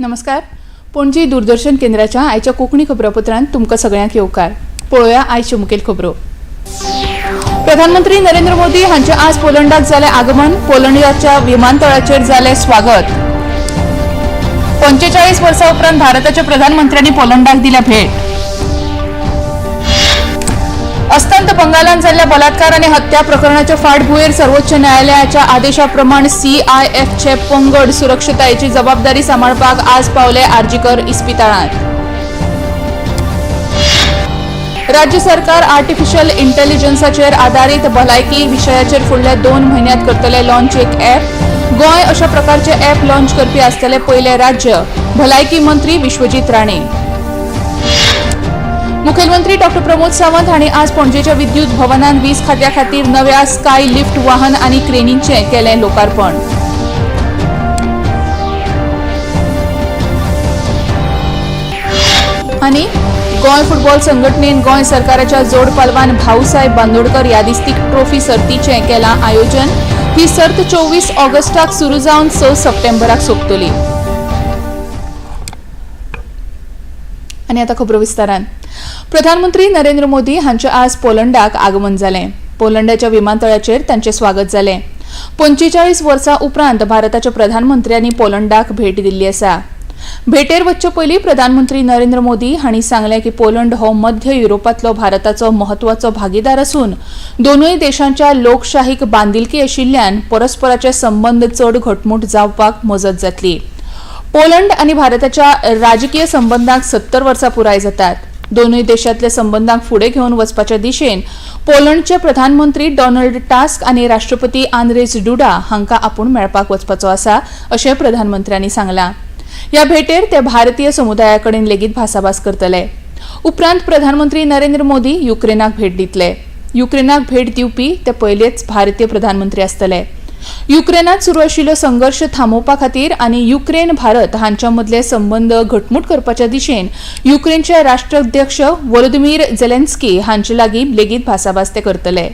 नमस्कार. पणजी दूरदर्शन केंद्राच्या आयच्या कोंकणी खबरापत्रांत तुमकां सगळ्यांक येवकार. पळोवया आयच्यो मुखेल खबरो. प्रधानमंत्री नरेंद्र मोदी हांचे आज पोलंडाक जालें आगमन. पोलंडाच्या विमानतळाचेर जालें स्वागत. 45 वर्सां उपरांत भारताच्या प्रधानमंत्र्यांनी पोलंडाक दिल्या भेट. अस्तंत बंगालांत जाल्ल्या बलात्कार आनी हत्या प्रकरणाच्या फाटभुंयेर सर्वोच्च न्यायालयाच्या आदेशाप्रमाण सीआयएफचे पंगड सुरक्षतायेची जबाबदारी सांबाळपाक आज पावले आरजीकर इस्पितळांत. राज्य सरकार आर्टिफिशियल इंटेलिजन्साचेर आदारीत भलायकी विशयाचेर फुडल्या 2 म्हयन्यांत करतले लॉन्च एक ॲप. गोंय अशा प्रकारचे ॲप लॉन्च करपी आसतले पयले राज्य, भलायकी मंत्री विश्वजीत राणे. मुखेलमंत्री डॉ प्रमोद सावंत हांणी आज पणजेच्या विद्युत भवनान वीज खात्या खातीर नव्या स्काय लिफ्ट वाहन आनी क्रेनींचें केलें लोकार्पण. आनी गोंय फुटबॉल संघटनेन गोंय सरकाराच्या जोड पालवान भाऊसाहेब बांदोडकर यादिस्तीक ट्रॉफी सर्तीचें केलां आयोजन. ही सर्त 24 ऑगस्टाक सुरू जावन 6 सप्टेंबराक सोंपतली. आनी आतां खबरो विस्तारान. प्रधानमंत्री नरेंद्र मोदी हांचे आज पोलंडाक आगमन जालें. पोलंडाच्या विमानतळाचेर तांचें स्वागत जालें. 45 वर्सां उपरांत भारताच्या प्रधानमंत्र्यांनी पोलंडाक भेट दिल्ली आसा. भेटेर वच्चे पयलीं प्रधानमंत्री नरेंद्र मोदी हांणी सांगलें की पोलंड हो मध्य युरोपांतलो भारताचो म्हत्वाचो भागीदार आसून दोनूय देशांच्या लोकशाहीक बांदिलकी आशिल्ल्यान परस्पराचे संबंद चड घटमूट जावपाक मजत जातली. पोलंड आनी भारताच्या राजकीय संबंदांक 70 वर्सां पुराय जातात. दोनूय देशांतल्या संबंदांक फुडें घेवन वचपाच्या दिशेन पोलंडचे प्रधानमंत्री डोनाल्ड टास्क आनी राष्ट्रपती आंद्रेज डुडा हांकां आपूण मेळपाक वचपाचो आसा अशें प्रधानमंत्र्यांनी सांगलां. ह्या भेटेर ते भारतीय समुदाया कडेन लेगीत भासाभास करतले. उपरांत प्रधानमंत्री नरेंद्र मोदी युक्रेनाक भेट दितले. युक्रेनाक भेट दिवपी ते पयलेच भारतीय प्रधानमंत्री आसतले. युक्रेनात सुरू आशिल्लो संघर्श थांबोवपा खातीर आनी युक्रेन भारत हांच्या मदले संबंद घटमूट करपाच्या दिशेन युक्रेनचे राष्ट्राध्यक्ष वोलोदिमीर जेलेन्स्की हांचे लागीं लेगीत भासाभास ते करतले.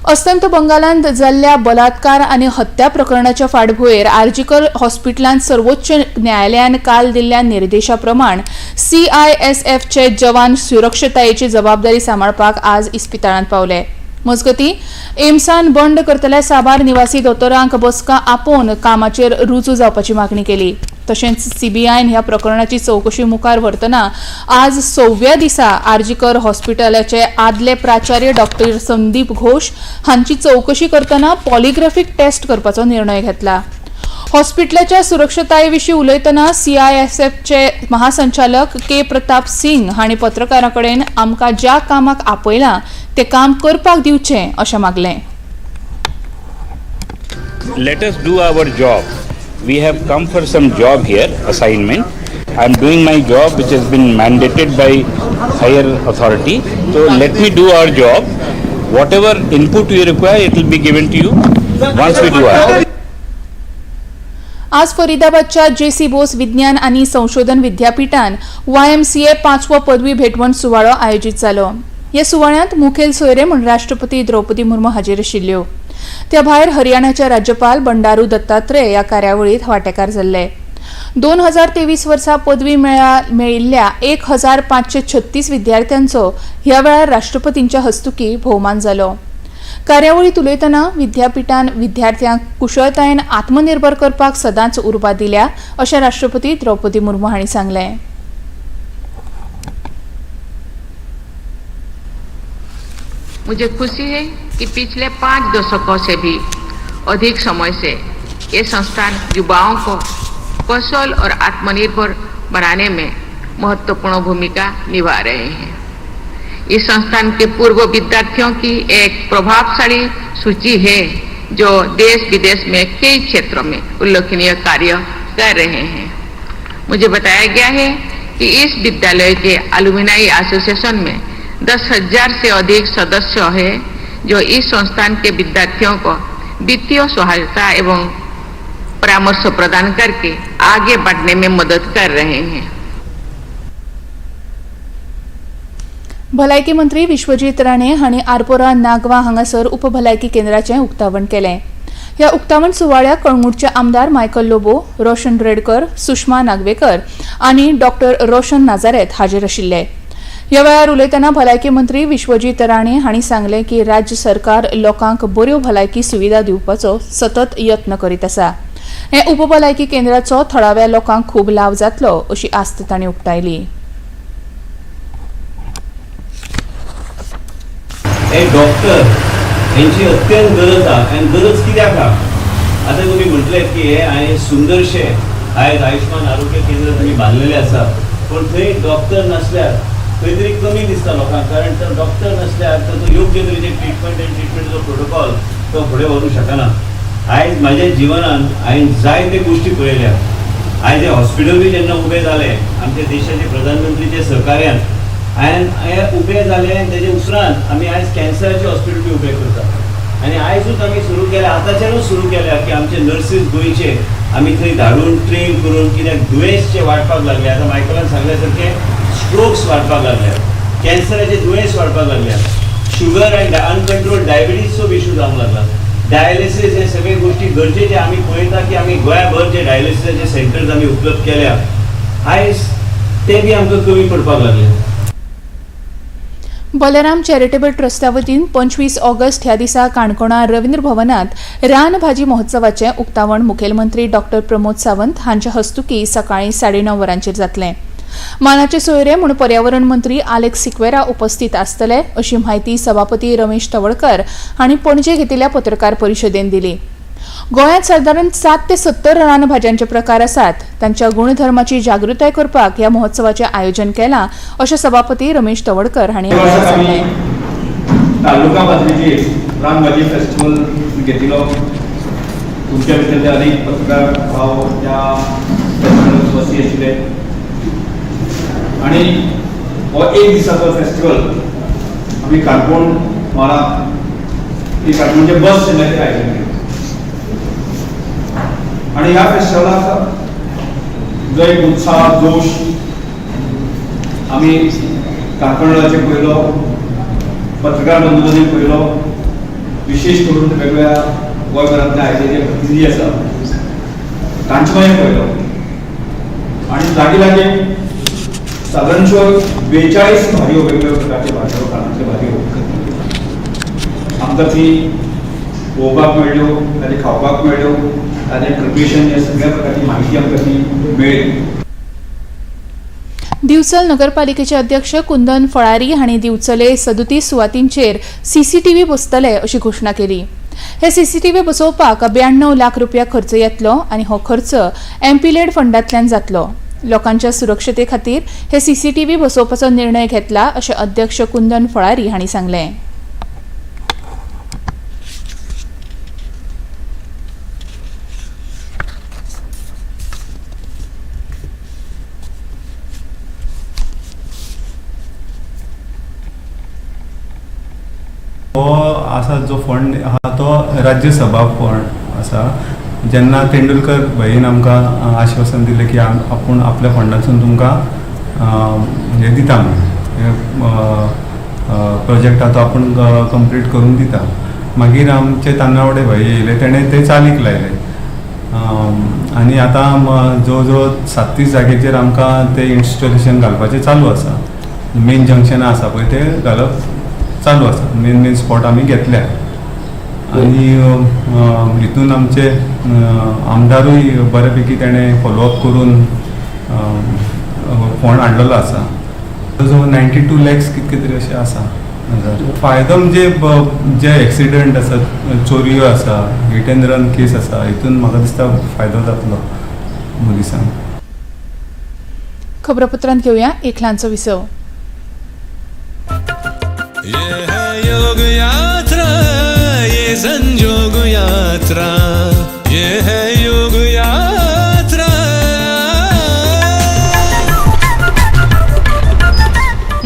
अस्तंत बंगालांत जाल्ल्या बलात्कार आनी हत्या प्रकरणाच्या फाटभुंयेर आरजीकर हॉस्पिटलांत सर्वोच्च न्यायालयान काल दिल्ल्या निर्देशा प्रमाण सीआयएसएफचे जवान सुरक्षतायेची जबाबदारी सांबाळपाक आज इस्पितळांत पावले. मजगतीं, एम्सान बंड करतल्या साबार निवासी दोतोरांक बसका आपोवन कामाचेर रुजू जावपाची मागणी केली. तशेंच सीबीआयन ह्या प्रकरणाची चवकशी मुखार व्हरतना आज 6व्या दिसा आरजीकर हॉस्पिटलाचे आदले प्राचार्य डॉक्टर संदीप घोष हांची चवकशी करतना पॉलिग्राफिक टेस्ट करपाचो निर्णय घेतला. हॉस्पिटलाच्या सुरक्षताये विशीं उलयतना सीआयएसएफचे महासंचालक के प्रताप सिंग हांणी पत्रकारां कडेन आमकां ज्या कामाक आपयलां तें काम करपाक दिवचें अशें मागलें. Let us do our job. We have come for some job here, assignment. I am doing my job, which has been mandated by higher authority. So let me do our job. Whatever input you require, it will be given to you once we do our job. आज फरीदाबादच्या जे C Bose विज्ञान आनी संशोधन विद्यापिठान वायएमसीए 5वो पदवी भेटवण सुवाळो आयोजीत जालो. ह्या सुवाळ्यांत मुखेल सोयरे म्हूण राष्ट्रपती द्रौपदी मुर्मू हाजीर आशिल्ल्यो. त्या भायर हरियाणाचे राज्यपाल बंडारू दत्तात्रेय ह्या कार्यावळींत वांटेकार जाल्ले. 2023 वर्सा पदवी मेळिल्ल्या 1536 विद्यार्थ्यांचो ह्या वेळार राष्ट्रपतींच्या हस्तुकीं भोवमान जालो. कार्यावळींत उलयतना विद्यापिठान विद्यार्थ्यांक कुशळतायेन आत्मनिर्भर करपाक सदांच उर्बा दिल्या अशें राष्ट्रपती द्रौपदी मुर्मू हांणी सांगलें. मुझे खुशी है कि पिछले 5 दशकों से भी अधिक समय से ये संस्थान युवाओं को कौशल और आत्मनिर्भर बनाने में महत्वपूर्ण भूमिका निभा रहे हैं. इस संस्थान के पूर्व विद्यार्थियों की एक प्रभावशाली सूची है, जो देश विदेश में कई क्षेत्रों में उल्लेखनीय कार्य कर रहे हैं. मुझे बताया गया है कि इस विद्यालय के अलुमिनाई एसोसिएशन में 10,000 से अधिक सदस्य हैं, जो इस संस्थान के विद्यार्थियों को वित्तीय सहायता एवं परामर्श प्रदान करके आगे बढ़ने में मदद कर रहे हैं. भलायकी मंत्री विश्वजीत राणे हांणी आरपोरा नागवा हांगासर उपभलायकी केंद्राचें उक्तावण केलें. ह्या उक्तावण सुवाळ्याक कळंगूटचे आमदार मायकल लोबो, रोशन रेडकर, सुषमा नागवेकर आनी डॉक्टर रोशन नाझारेथ हाजीर आशिल्ले. ह्या वेळार उलयतना भलायकी मंत्री विश्वजीत राणे हांणी सांगलें की राज्य सरकार लोकांक बऱ्यो भलायकी सुविधा दिवपाचो सतत यत्न करीत आसा. हे उपभलायकी केंद्राचो थळाव्या लोकांक खूब लाव जातलो अशी आस्त तांणी उक्तायली. हे डॉक्टर हेंची अत्यंत गरज आहा. आनी गरज कित्याक आहा, आतां तुमी म्हटलें की हे हांवें सुंदरशें आयज आयुश्मान आरोग्य केंद्र तुमी बांदलेलें आसा, पूण थंय डॉक्टर नासल्यार खंय तरी कमी दिसता लोकांक. कारण तर डॉक्टर नासल्यार तर तो योग्य तरेचे ट्रिटमेंट आनी ट्रिटमेंटचो प्रोटोकॉल तो फुडें व्हरूंक शकना. आयज म्हाज्या जिवनान हांवें जायते गोश्टी पळयल्या. आयज हे हॉस्पिटल बी जेन्ना उबें जालें आमच्या देशाचे प्रधानमंत्रीच्या सहकार्यान हांवें हें उबें जालें आनी तेजे उपरांत आमी आयज कॅन्सराचे हॉस्पिटल बी उबें करता. आनी आयजूच आमी सुरू केल्या, आतांच्यानूच सुरू केल्या की आमचे नर्सीस गोंयचे आमी थंय धाडून ट्रेन करून, कित्याक दुयेंस जे वाडपाक लागले, आतां मायकलान सांगल्या सारकें स्ट्रोक्स वाडपाक लागल्या, कॅन्सराचे दुयेंस वाडपाक लागल्या, शुगर अँड अनकंट्रोल डायबिटीजचो इशू जावंक लागला, डायलिसीस हे सगळे गोश्टी गरजेचे. आमी पळयता की आमी गोंयाभर जे डायलिसिसाचे सेंटर्स आमी उपलब्ध केल्या, आयज ते बी आमकां कमी पडपाक लागले. बलराम चॅरिटेबल ट्रस्टा वतीन 25 ऑगस्ट ह्या दिसा काणकोणा रवींद्र भवनांत रान भाजी महोत्सवाचें उक्तावण मुखेलमंत्री डॉक्टर प्रमोद सावंत हांच्या हस्तुकीं सकाळीं 9:30 वरांचेर जातलें. मानाचे सोयरे म्हूण पर्यावरण मंत्री आलेक्स सिक्वेरा उपस्थित आसतले अशी म्हायती सभापती रमेश तवडकर हांणी पणजे घेतिल्ल्या पत्रकार परिशदेन दिली. गोंयांत सादारण 7 ते 70 रान भाज्यांचे प्रकार आसात. तांच्या गुणधर्माची जागृताय करपाक ह्या महोत्सवाचें आयोजन केलां अशें सभापती रमेश तवडकर हांणी सांगलें. तालुका पातळीचेर रानभाजी फेस्टिवल घेतिल्लो. तुमच्या भितरले अनेक पत्रकार भाव त्या फेस्टिवलाक उपस्थित आशिल्ले आनी हो एक दिसाचो फेस्टिवल आमी काणकोण म्हालांत काणकोणचे बस स्टँडाचेर आयोजन केलें. आनी ह्या फेस्टिवलाक जो एक उत्साह जोश आमी काणकोणाचे पयलो, पत्रकार बंधूंनी पयलो, विशेष करून वेगवेगळ्या गोंयभरांतले आयले जे प्रतिनिधी आसा तांचे मदीं पयलो. आनी लागीं लागीं सादारणश्यो 42 भाजयो, वेगवेगळ्या प्रकारच्यो भाजयो, कानांतल्यो भाजयो आमकां ती पळोवपाक मेळ्ळ्यो, ताजें खावपाक मेळ्ळ्यो, ताजें प्रिपरेशन हे सगळ्या प्रकारची माहिती आमकां ती मेळ्ळी. दिवचल नगरपालिकेचे अध्यक्ष कुंदन फळारी हांणी दिवचले 37 सुवातींचेर सीसीटीव्ही बसतले अशी घोशणा केली. हे सीसीटीव्ही बसोवपाक 92 लाख रुपया खर्च येतलो आनी हो खर्च एमपीलेड फंडांतल्यान जातलो. लोकांच्या सुरक्षते खातीर हे सीसीटीव्ही बसोवपाचो निर्णय घेतला अशें अध्यक्ष कुंदन फळारी हांणी सांगलें. हो आसा जो फंड आहा तो राज्यसभा फंड आसा. जेन्ना तेंडुलकर भाईन आमकां आश्वासन दिलें की आपूण आपल्या फंडांतसून तुमकां हें दिता म्हणून, प्रोजेक्ट आहा तो आपूण कंप्लीट करून दिता. मागीर आमचे तानावडे भाई येयले, तेणें ते चालीक लायले आनी आतां जवळ जवळ 37 जाग्याचेर आमकां ते इन्स्टॉलेशन घालपाचें चालू आसा. मेन जंक्शनां आसा पळय ते घालप चालू आसा. मेन मेन स्पॉट आमी घेतल्या आनी हितून आमचे आमदारूय बऱ्यापैकी तेणें फॉलोअप करून फंड हाडलेलो आसा. जवळ 92 लॅक्स कितके तरी अशें आसा. फायदो म्हणजे जे एक्सिडंट आसा, चोरयो आसा, हिट एंड रन केस आसा, हितून म्हाका दिसता फायदो जातलो पुलिसांक. खबरापत्रांत घेवया एक ल्हानसो विसव. ये है योग यात्रा, ये संजोग यात्रा, ये है योग यात्रा.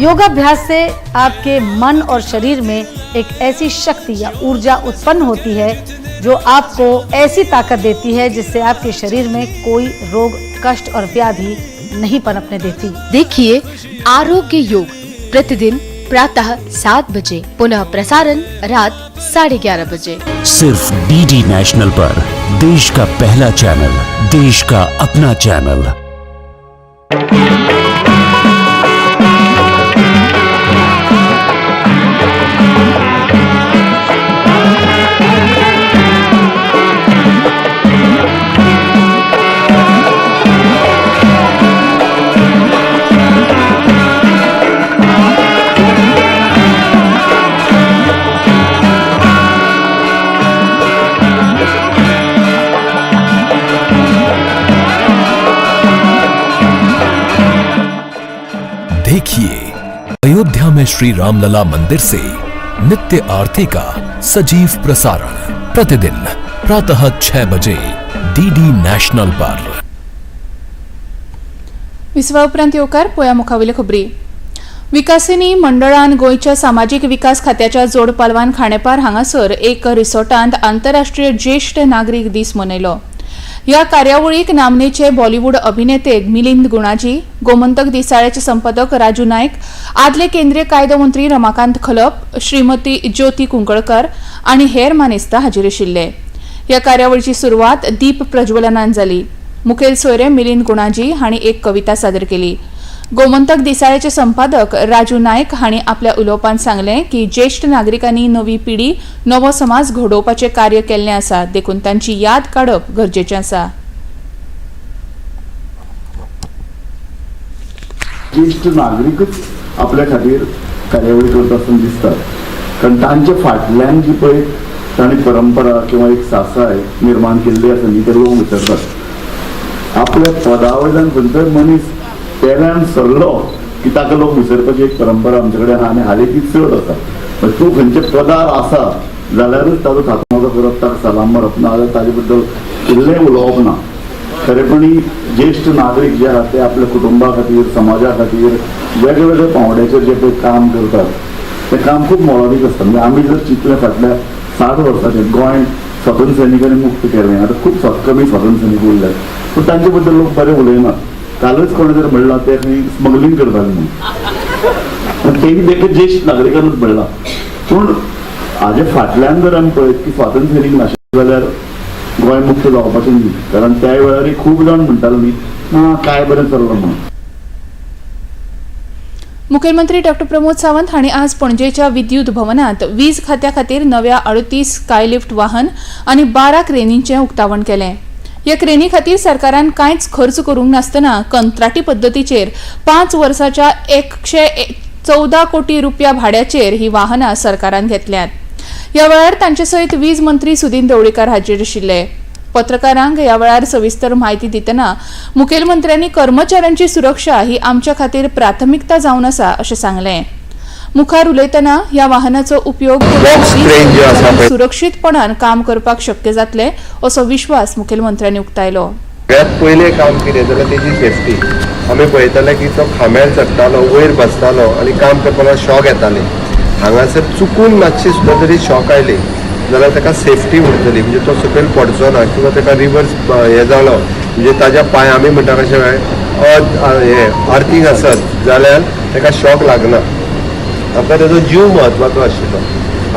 योगाभ्यास से आपके मन और शरीर में एक ऐसी शक्ति या ऊर्जा उत्पन्न होती है जो आपको ऐसी ताकत देती है जिससे आपके शरीर में कोई रोग, कष्ट और व्याधि नहीं पनपने देती। देखिए आरोग्य योग प्रतिदिन प्रातः 7 बजे, पुनः प्रसारण रात 11:30 बजे सिर्फ डीडी नेशनल पर, देश का पहला चैनल, देश का अपना चैनल। देखिए अयोध्या में श्री रामलला मंदिर से नित्य आरती का सजीव प्रसारण प्रतिदिन प्रातः 6 बजे डीडी नेशनल पर। विसवा उपरांत येवकार. पोया मुखावयल्यो खबरी. विकासिनी मंडळान गोंयच्या सामाजीक विकास खात्याच्या जोड पालवान खांडेपार हांगासर एक रिसॉर्टांत आंतरराष्ट्रीय ज्येश्ठ नागरीक दीस मनयलो. ह्या कार्यावळीक नामनेचे बॉलिवूड अभिनेते मिलिंद गुणाजी, गोमंतक दिसाळ्याचे संपादक राजू नायक, आदले केंद्रीय कायदो मंत्री रमाकांत खलप, श्रीमती ज्योती कुंकळकर आनी हेर मानेस्त हाजीर आशिल्ले. ह्या कार्यावळीची सुरवात दीप प्रज्वलनान जाली. मुखेल सोयरे मिलिंद गुणाजी हांणी एक कविता सादर केली. गोमंतक दिसाळ्याचे संपादक राजू नायक हांणी आपल्या उलोवपांत सांगलें की ज्येश्ठ नागरिकांनी नवी पिढी, नवो समाज घडोवपाचें कार्य केल्लें आसा, देखून तांची याद काडप गरजेचें आसा. ज्येश्ठ नागरिकच आपल्या खातीर कार्यावळी करता आसतना दिसतात, कारण तांच्या फाटल्यान जी पळय तांणी परंपरा किंवा एक सासाय निर्माण केल्ली आसा न्ही, ते लोक विसरतात. आपल्या पदा वयल्यान खंयचोय मनीस पेल्यान सरलो की ताका लोक विसरपाची एक परंपरा आमचे कडेन आहा आनी हालीं ती चड आसा. तूं खंयच्या पदार आसा जाल्यारूच ताजो थातमाजो करप, ताका सलाम मारप ना जाल्यार ताजे बद्दल इल्लें उलोवप ना. खरेपणी ज्येश्ठ नागरीक जे आहात ते आपल्या कुटुंबा खातीर, समाजा खातीर वेगवेगळ्या पांवड्याचेर जे पळय काम करतात तें काम खूब मोलादीक आसता. म्हणजे आमी जर चिंतलें फाटल्या 60 वर्साचेर गोंय स्वातंत्र्य सैनिकांनी मुक्त केलें, आतां खूब कमी स्वातंत्र्य सैनीक उरल्यात, पूण तांचे बद्दल लोक बरे उलयनात. कालच कोणें तरी म्हणलां ते खंय स्मगलींग करताले म्हणून, तेणी देखील ज्येश्ठ नागरिकांनूच म्हणलां. पूण हाजे फाटल्यान जर आमी पळयत की स्वातंत्र्य सैनीक नाशिल्ले जाल्यार गोंय मुक्त जावपाचें न्ही, कारण त्या वेळार खूब जाण म्हणटाले न्ही, ना काय बरें चल्लां म्हणून. मुखेलमंत्री डॉ प्रमोद सावंत हांणी आज पणजेच्या विद्युत भवनात वीज खात्या खातीर नव्या 38 स्कायलिफ्ट वाहन आनी 12 क्रेनींचें उक्तावण केलें. ह्या क्रेनी खातीर सरकारान कांयच खर्च करूंक नासतना कंत्राटी पद्दतीचेर 5 वर्साच्या 114 कोटी रुपया भाड्याचेर ही वाहनां सरकारान घेतल्यात. ह्या वेळार तांचे सयत वीज मंत्री सुदीन ढवळीकार हाजीर आशिल्ले. पत्रकारांक ह्या वेळार सविस्तर म्हायती दितना मुखेलमंत्र्यांनी कर्मचाऱ्यांची सुरक्षा ही आमच्या खातीर प्राथमिकता जावन आसा अशें सांगलें. मुखार उलयतना ह्या वाहनाचो उपयोग सुरक्षीतपणान काम करपाक शक्य जातलें असो विश्वास मुखेलमंत्र्यांनी उक्तायलो. सगळ्यात पयलें काम कितें जाल्यार तेजी सेफ्टी. आमी पळयताले की तो खांब्यार चडटालो, वयर बसतालो आनी काम करतना शॉक येताले. हांगासर चुकून मातशी सुद्दां जरी शॉक आयली जाल्यार ताका सेफ्टी उरतली, म्हणजे तो सकयल पडचो ना किंवा ताका रिवर्स हें जालो म्हणजे ताज्या पांय आमी म्हणटा कशें हे आर्थिंग आसत जाल्यार ताका शॉक लागना. आमकां ताजो जीव म्हत्वाचो आशिल्लो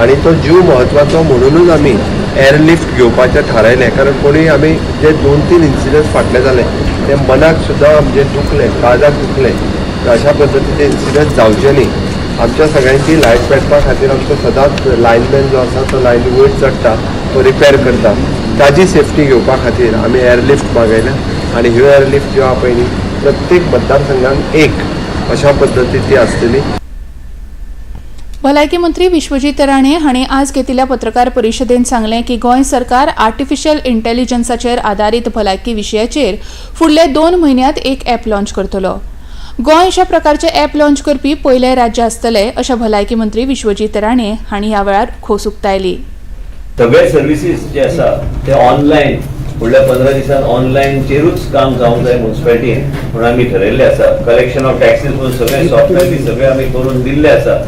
आनी तो जीव म्हत्वाचो म्हणुनूच आमी एअरलिफ्ट घेवपाचें थारायलें. कारण कोणी आमी जे 2-3 इन्सिडंट्स फाटले जाले ते मनाक सुद्दां म्हणजे दुखलें, काळजाक दुखलें. अशा पद्दतीचे इन्सिडंट जावचे न्ही. आमच्या सगळ्यांची लायट पेटपा खातीर आमचो सदांच लायनमॅन जो आसा तो लायन वयर चडटा, तो रिपेर करता. ताजी सेफ्टी घेवपा खातीर आमी एअरलिफ्ट मागयल्या आनी ह्यो एअरलिफ्ट ज्यो आहा पळय न्ही प्रत्येक मतदारसंघाक एक अशा पद्दतीन ती आसतली. भलायकी मंत्री विश्वजीत राणे हांणी आज घेतिल्ल्या पत्रकार परिशदेंत सांगलें की गोंय सरकार आर्टिफिशियल इंटेलिजन्साचेर आदारीत भलायकी विशयाचेर फुडल्या 2 म्हयन्यांत एक ॲप लॉन्च करतलो. गोंय अशा प्रकारचे ॲप लॉन्च करपी पयलें राज्य आसतलें अशें भलायकी मंत्री विश्वजीत राणे हांणी ह्या वेळार खोस उक्तायली. सगळे सर्विसीस जे आसा ते ऑनलायन फुडल्या 15 दिसांत ऑनलायनचेरूच काम जावंक जाय म्युन्सिपालिटीन म्हणून आमी ठरयल्लें आसा. कलेक्शन ऑफ टॅक्सीस म्हणून सगळे सॉफ्टवेअर बी सगळे आमी करून दिल्ले आसा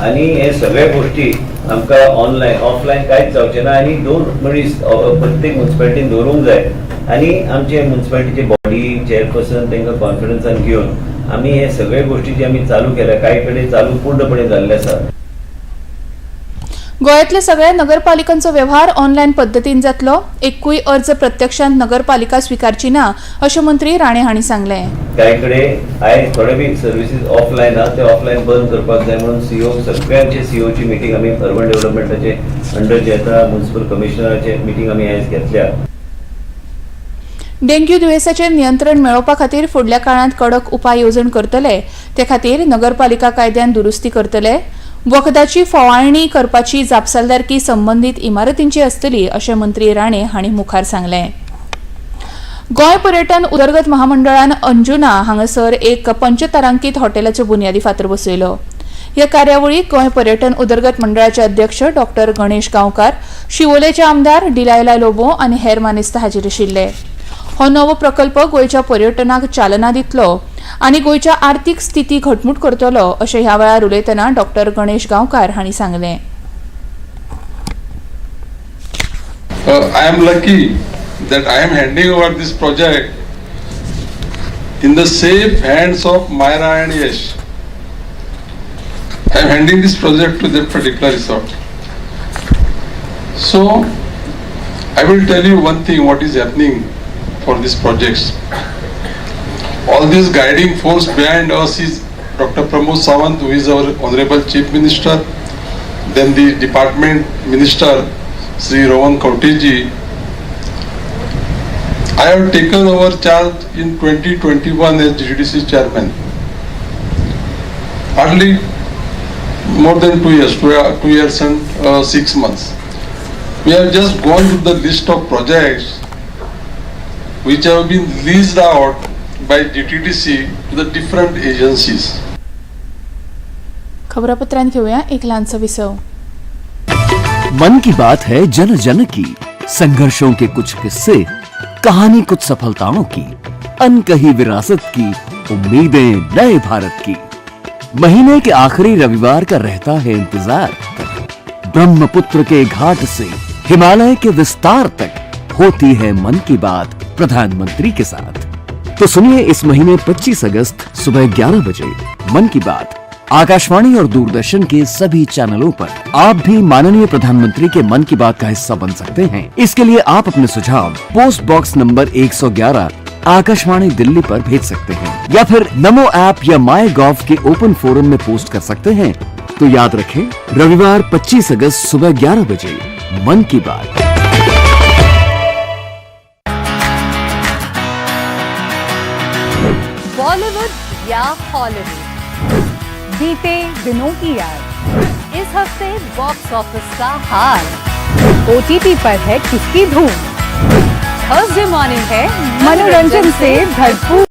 आनी हे सगळे गोष्टी आमकां ऑनलायन ऑफलायन कांयच जावचें ना. आनी 2 मनीस प्रत्येक म्युन्सिपालिटीन दवरूंक जाय आनी आमचे म्युन्सिपालिटीचे बॉडी चेअरपर्सन तांकां कॉन्फिडन्सान घेवन आमी हे सगळे गोष्टी जे आमी चालू केल्या, कांय कडेन चालू पूर्णपणे जाल्ले आसा. गोंयांतल्या सगळ्या नगरपालिकांचो व्यवहार ऑनलायन पद्दतीन जातलो. एकूय अर्ज प्रत्यक्षांत नगरपालिका स्विकारची ना अशें मंत्री राणे हांणी सांगलें. कांय कडेन आयज थोडे बी सर्विसीस ऑफलायन आहा, ते ऑफलायन बंद करपाक जाय म्हणून सीओ सगळ्यांचे सीओची मिटींग आमी अर्बन डेव्हलपमेंटाचे अंडर जे येता म्युनिसिपल कमिशनराचे मिटींग आमी आयज घेतल्या. डेंग्यू दुयेंसाचेर नियंत्रण मेळोवपा खातीर फुडल्या काळांत कडक उपाय येवजण करतले. ते खातीर नगरपालिका कायद्यान दुरुस्ती करतले. वखदाची फवारणी करपाची जापसालदारकी संबंदीत इमारतींची आसतली अशें मंत्री राणे हांणी मुखार सांगलें. गोंय पर्यटन उदरगत महामंडळान अंजुना हांगासर एक पंचतारांकीत हॉटेलाचो बुन्यादी फातर बसयलो. ह्या कार्यावळीक गोंय पर्यटन उदरगत मंडळाचे अध्यक्ष डॉक्टर गणेश गांवकार, शिवोलेचे आमदार डिलायला लोबो आनी हेर मानेस्त हाजीर आशिल्ले. हो नवो प्रकल्प गोंयच्या पर्यटनाक चालना दितलो आनी गोंयच्या आर्थिक स्थिती घटमूट करतलो अशें ह्या वेळार उलयतना डॉक्टर गणेश गांवकार हांणी सांगलें. I am lucky that I am handing over this project in the safe hands of Myra and Yash. I am handing this project to that particular resort. So, I will tell you one thing, what is happening for these projects. All this guiding force behind us is Dr. Pramod Sawant, who is our Honorable Chief Minister, then the Department Minister, Sri Rohan Khaunte. I have taken over charge in 2021 as GTDC chairman. Hardly more than 2 years, 2 years and 6 months. We have just gone through the list of projects which have been leased out by GTDC to the different agencies. खबरापत्रांत घेऊया एक ल्हानसो विसव. मन की बात है जन जन की, संघर्षों K कुछ किस्से, कहानी कुछ सफलताओं की, अनकही विरासत की, उम्मीदें नए भारत की. महीने के आखिरी रविवार का रहता है इंतजार. ब्रह्मपुत्र के घाट से हिमालय के विस्तार तक होती है मन की बात प्रधानमंत्री के साथ. तो सुनिए इस महीने 25 अगस्त सुबह 11 बजे मन की बात, आकाशवाणी और दूरदर्शन के सभी चैनलों पर. आप भी माननीय प्रधानमंत्री के मन की बात का हिस्सा बन सकते हैं. इसके लिए आप अपने सुझाव post box number 111, Akashvani Delhi पर भेज सकते हैं या फिर नमो ऐप या माई गॉव के ओपन फोरम में पोस्ट कर सकते हैं. तो याद रखें, रविवार 25 अगस्त सुबह 11 बजे मन की बात. बॉलीवुड या हॉलीवुड, बीते दिनों की याद, इस हफ्ते बॉक्स ऑफिस का हाल, ओटीटी पर है किसकी धूम, थर्सडे मॉर्निंग है मनोरंजन से भरपूर.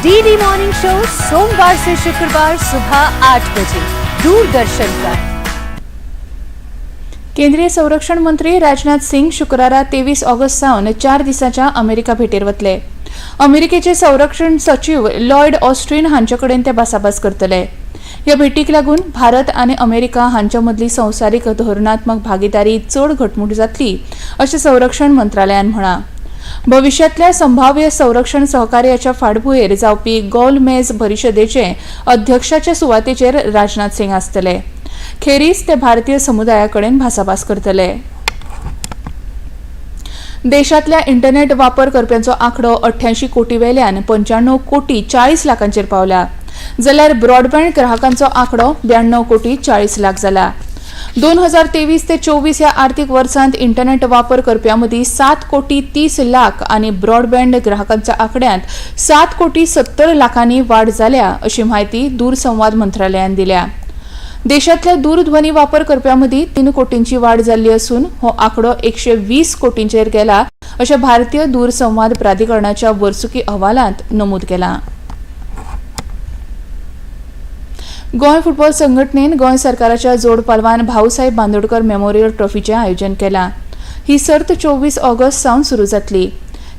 डीडी मॉर्निंग शो, सोमवार से शुक्रवार सुबह 8 बजे दूरदर्शन पर. केंद्रीय संरक्षण मंत्री राजनाथ सिंग शुक्रारा 23 ऑगस्ट सावन 4 दिसांच्या अमेरिका भेटेर वतले. अमेरिकेचे संरक्षण सचीव लॉयड ऑस्ट्रीन हांचे कडेन ते भासाभास करतले. ह्या भेटीक लागून भारत आनी अमेरिका हांचे मदली संवसारीक धोरणात्मक भागिदारी चड घटमूट जातली अशें संरक्षण मंत्रालयान म्हळां. भविष्यातल्या संभाव्य संरक्षण सहकार्याच्या फाटभुंयेर जावपी गोल मेज परिशदेचे अध्यक्षाचे सुवातेचेर राजनाथ सिंग आसतले. खेरीज ते भारतीय समुदाया कडेन भासाभास करतले. देशांतल्या इंटरनेट वापर करप्यांचो आंकडो 88 कोटी वेल्यान 95 कोटी 40 लाखांचेर पावला, जाल्यार ब्रॉडबँड ग्राहकांचो आंकडो 92 कोटी 40 लाख जाला. 2023 ते 24 ह्या आर्थिक वर्सांत इंटरनेट वापर करप्यां मदीं 7 कोटी 30 लाख आनी ब्रॉडबँड ग्राहकांच्या आंकड्यांत 7 कोटी 70 लाखांनी वाड जाल्या अशी म्हायती दूरसंवाद मंत्रालयान दिल्या. देशांतल्या दूरध्वनी वापर करप्यां मदीं 3 कोटींची वाड जाल्ली असून हो आंकडो 120 कोटींचेर गेला अशें भारतीय दूरसंवाद प्राधिकरणाच्या वर्सुकी अहवालांत नमूद केलां. गोंय फुटबॉल संघटनेन गोंय सरकाराच्या जोड पालवान भाऊसाहेब बांदोडकर मेमोरियल ट्रॉफीचें आयोजन केलां. ही सर्त 24 ऑगस्ट सावन सुरू जातली.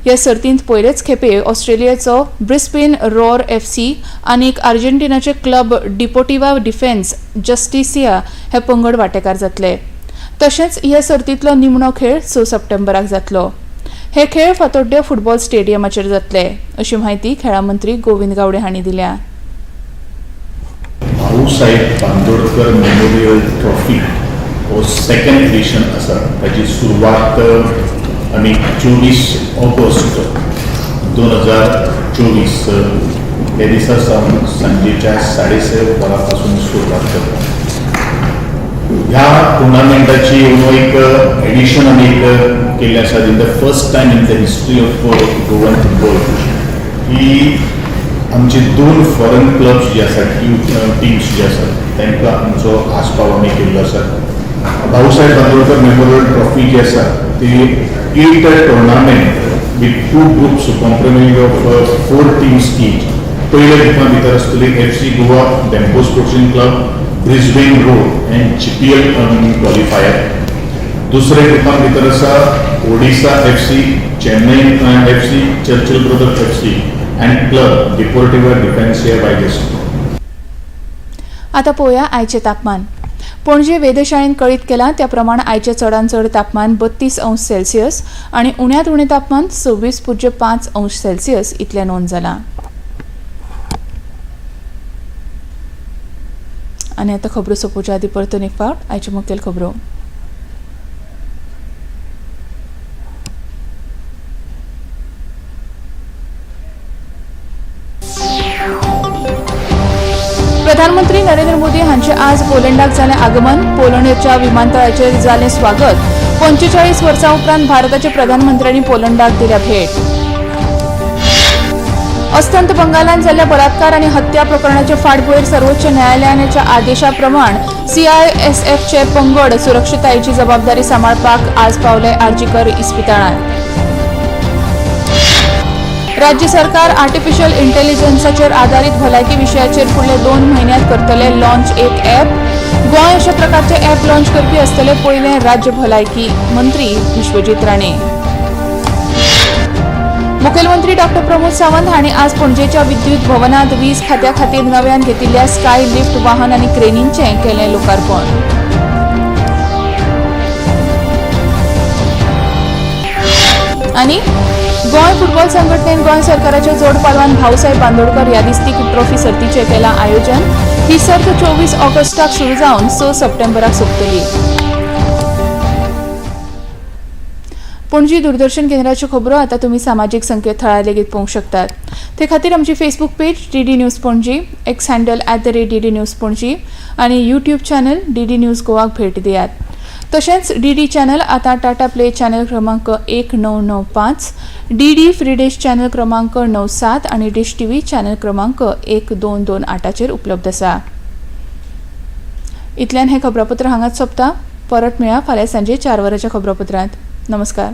ह्या सर्तींत पयलेच खेपे ऑस्ट्रेलियाचो ब्रिस्बेन रॉर एफसी आनी आर्जेंटिनाचे क्लब डिपोर्टिवा डिफेन्स जस्टिसिया हे पंगड वांटेकार जातले. तशेंच ह्या सर्तींतलो निमणो खेळ 6 सप्टेंबराक जातलो. हे खेळ फातोड्ड्या फुटबॉल स्टेडियमाचेर जातले अशी म्हायती खेळां मंत्री गोविंद गावडे हांणी दिल्या. भाऊसाहेब बांदोडकर मेमोरियल ट्रॉफी हो सेकंड एडिशन आसा. ताची सुरवात आमी 24 ऑगस्ट 2024 ह्या दिसा सावन सांजेच्या 6:30 वरां पासून सुरवात करता. ह्या टुर्नामेंटाची एक एडिशन आमी एक केल्लें आसा in the first time in the history of Goan football की आमचे 2 फॉरन क्लब्स जे आसात, टिम्स जे आसात, तांकां आमचो आस्पाव आमी केल्लो आसा. भाऊसाहेब बांदोडकर मेमोरियल ट्रॉफी जी आसा ती 8 tournament with 2 groups comprising of 4 teams each. पयल्या ग्रुपा भितर आसतली FC Goa, Dempo sporting club, Brisbane road and GPL qualifier. दुसऱ्या ग्रुपा भितर आसा Odisha FC, Chennai FC, Churchill brother FC and club Deportiva Defensia Bygest. आता पळोवया आयचें तापमान. पणजे वेधशाळेन कळीत केलां त्या प्रमाण आयचें चडांत चड तापमान 32 अंश सेल्सियस आनी उण्यांत उणें तापमान 26.5 अंश सेल्सियस इतलें नोंद जालां. आनी आतां खबरो सोंपोवच्या आदी परतून एक फावट आयच्यो मुखेल खबरो. प्रधानमंत्री नरेंद्र मोदी हांचे आज पोलंडाक जालें आगमन. पोलंडच्या विमानतळाचेर जालें स्वागत. 45 वर्सां उपरांत भारताच्या प्रधानमंत्र्यांनी पोलंडाक दिल्या भेट. अस्तंत बंगालांत जाल्ल्या बलात्कार आनी हत्या प्रकरणाचे फाटभुंयेर सर्वोच्च न्यायालयाच्या आदेशा प्रमाण सीआयएसएफचे पंगड सुरक्षतायेची जबाबदारी सांबाळपाक आज पावले आरजीकर इस्पितळांत. राज्य सरकार आर्टिफिशियल इंटेलिजन्साचेर आदारीत भलायकी विशयाचेर फुडले 2 म्हयन्यांत करतले लॉन्च एक ॲप. गोंय अशा प्रकारचे ॲप लॉन्च करपी आसतले पयले राज्य भलायकी मंत्री विश्वजीत राणे. मुखेलमंत्री डॉक्टर प्रमोद सावंत हांणी आज पणजेच्या विद्युत भवनांत वीज खात्या खातीर नव्यान घेतिल्ल्या स्काय लिफ्ट वाहन आनी क्रेनींचें केलें लोकार्पण. आनी गोंय फुटबॉल संघटनेन गोंय सरकाराच्या जोड पालवान भाऊसाहेब बांदोडकर यादिस्तीक ट्रॉफी सर्तीचें केलां आयोजन. ही सर्त 24 ऑगस्टाक सुरू जावन 6 सप्टेंबराक सोंपतली. पणजी दूरदर्शन केंद्राच्यो खबरो आतां तुमी सामाजीक संकेतथळार लेगीत पळोवंक शकतात. ते खातीर आमची Facebook page DD news Panaji, X handle @DD News Panaji आनी यूट्यूब चॅनल DD news गोवाक भेट दियात. तशेंच डीडी चॅनल आतां टाटा प्ले चॅनल क्रमांक 1995, डीडी फ्री डिश चॅनल क्रमांक 97 आनी डिश टीव्ही चॅनल क्रमांक 1228चेर उपलब्ध आसा. इतल्यान हें खबरापत्र हांगाच सोंपता. परत मेळया फाल्यां सांजे 4 वरांच्या खबरापत्रांत. नमस्कार.